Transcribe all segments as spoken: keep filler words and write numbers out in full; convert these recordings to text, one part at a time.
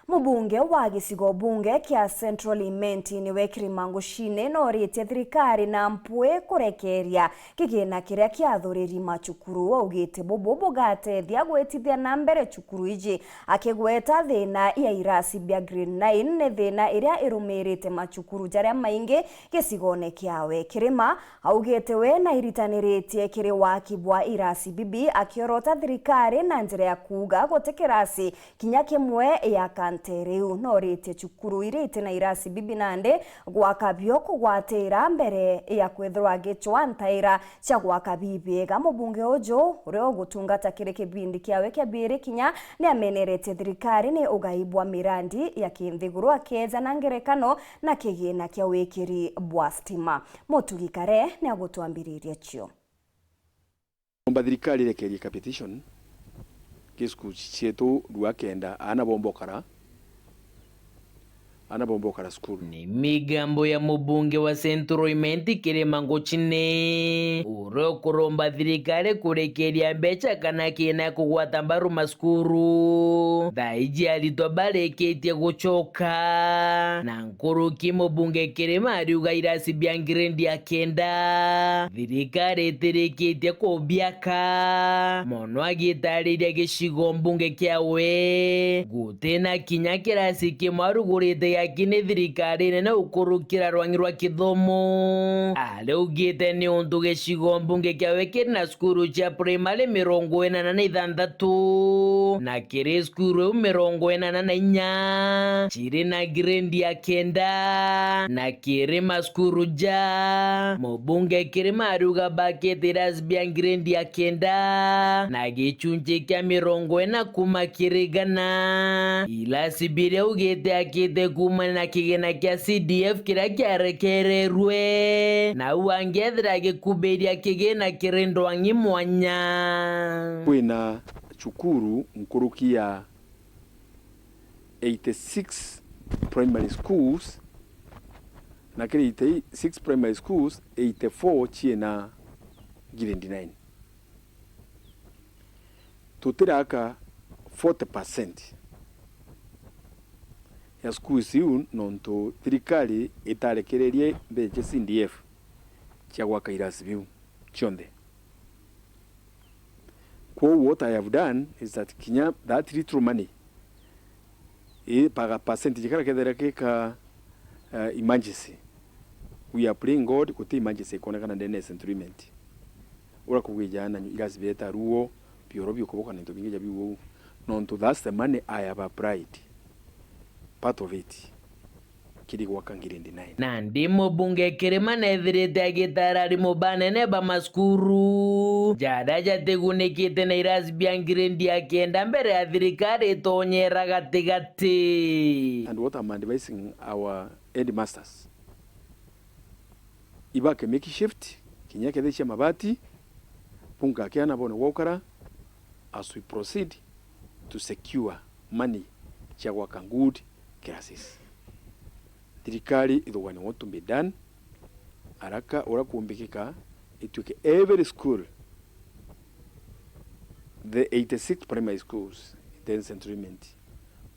Mubunge wa gicigo bunge kia Central Imenti niwe Kirima Ngucine nooritie thirikari na mpwi kurekeria kigina kiria kiathuriri macukuru. Augite bubu bugatethia gwitithia na mbere cukuru iji, akigweta thina ya irasi bia grade nine ni thina iria irumirite macukuru jaria maingi gicigone kiawe. Kirima augite we nairitaniritie kiri waki bwa irasi bibi, akiorota thirikari na njira ya kuuga guti kirasi kinya kimwe ya kante riu. Nooritie cukuru iria iti na irasi bibi nandi gwaka bio kugwatira mbere ya kwithirwa agicwa ntaira cia gwaka bibiega. Mubunge uju, uria ugutungata kiri kibindi kiawe kia biiri kinya, ni ameneretie thirikari ni ugai bwa mirandi ya kinthiguru, akeeja na ngerekano na kigina kia wikiri bwa stima. Mutugi Kare ni agutwambiriria cio. Omba thirikari irekerie capitation ki school cietu rua kenda, aana bombokara, aana bombokara school. Ni migambo ya mubunge wa Central Imenti Kirima Ngucine, uria ukuromba thirikari kurekeria mbeca kana kina kugwata mbaru macukuru. Thaa iji aritwa barikitie gucoka, na nkuruki mubunge Kirima ariuga irasi bia ngirendi ya kenda, thirikari itirikitie kubiaka, mono agitariria gicigo mbunge kiawe. Guti na kinya kirasi kimwe arugurite giaki ni thirikari nene ukurukira rwangi rwa kithomo. Ariugite ni untu gicigo mbunge kiawe kiri na cukuru cia primary mirongo inana na ithanthatu, na kiri cukuru iu mirongo inana na inya ciri na grade ya kenda, na kiri macukuru ja mubunge Kirima ariuga bakite irasi bia grade ya kenda na gicunji kia mirongo ina kuma kiri igana. Irasi biria augite akite kumania na kigina kia C D F kiria kiarekererue, na u angethira agikubiria kigina kiri ndwang'i mwanya. Kwina cukuru nkuruki ya eighty-six primary schools, na kiri eighty-six primary schools, eighty-four ciina grade nine. Tutiraka forty percent ya schools iu nontu thirikari itarekererie mbeca cia C D F cia gwaka irasi biu cionthe. Kwou what I have done is that kinya that little money, i paga percentage kara kethira gika, uh, emergency. We are praying God, guti emergency ikonekana ndene ya Central Imenti. Ura kugwija na irasi bieta ruo, bioro biukubuka na into bingi ja biu uu. Nontu that's the money I have applied. Part of it. Kiri gwaka grade nine. Nandi mubunge Kirima nethirite agitara arimu banene ba macukuru jaria jatigunikite na irasi bia grade ya kenda mbere ya thirikari itonyera gatigati. And what I'm advising our headmasters, ibake make shift, kinya kethira cia mabati, bunga kiana bone gwa ukara, as we proceed to secure money cia gwaka good classes. Thirikari ithugania what to be done, araka ura kumbikika, ituike every school, the eighty-six primary schools in Central Imenti,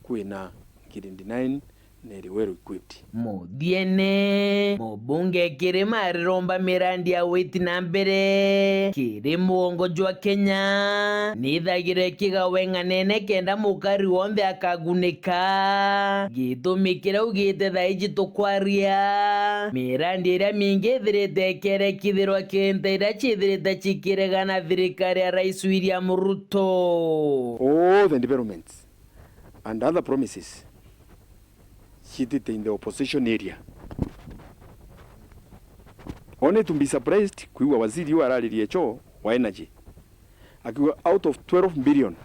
kwina grade nine, neri well equipped. Muthiene, mubunge Kirima ariromba mirandi ya witi na mbere kiri mugongo jwa Kenya nithagirwe kigawe ng'anene kenda mukari wonthe akagunika. Gitumi kiria augite thaa iji tukwaria, mirandi iria mingi ithirite ikerekithirwa kinta iria cithirite cikiregana thirikari ya Rais William Ruto. All the developments and other promises citite in the opposition area. Only to be surprised kwigua waziri uu araririe cho wa energy akiuga out of twelve billion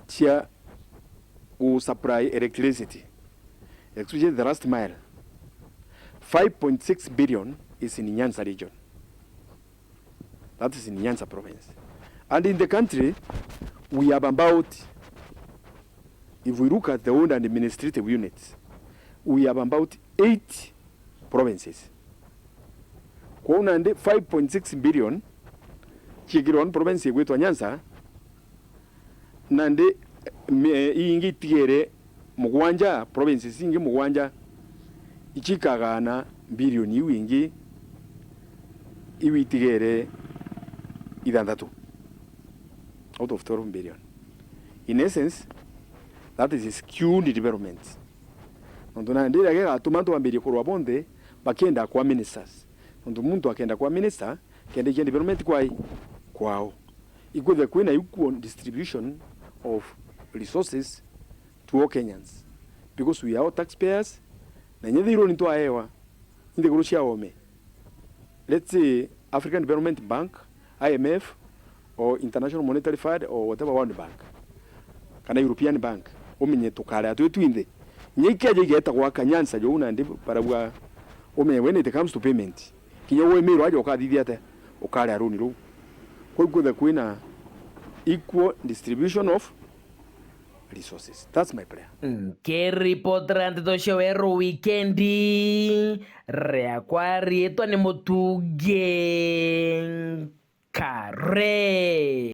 cia gu supply electricity, especially the last mile, five point six billion is in Nyanza region. That is in Nyanza province. And in the country, we have about, if we look at the owned and administrative units, we have about eight provinces. Kwou nandi five point six billion ciikirwe one province igwitwa Nyanza, nandi Mi-, ingi itigere mugwanja, provinces ingi mugwanja, ichikagana bilioni iu ingi, iu itigere ithanthatu out of twelve billion. In essence, that is skewed development. Nontu nandi iria gigatuma antu bambirie kurwa bonthe bakienda kwa ministers. Nontu muntu akenda kwa minister, kenda ikia development kwai kwao. Ikwithwe kwina equal distribution of resources to all Kenyans, because we are all taxpayers, na inya thiruni twaewa inthiguru cia ome, let's say African Development Bank, I M F, or International Monetary Fund, or whatever, World Bank, kana European Bank, umenye tukaria twi twinthe. Inya ikeja igeta gwaka Nyanza jou nandi barauga, umenye when it comes to payment, kinya we Meru aja ukathithia atia, ukaria runi ruu. Kwou kwithwe kwina equal distribution of resources. That's my prayer. Nkiripotera nteto cia Weru Wikendi, riakwa riitwa ni Mutungi Kare.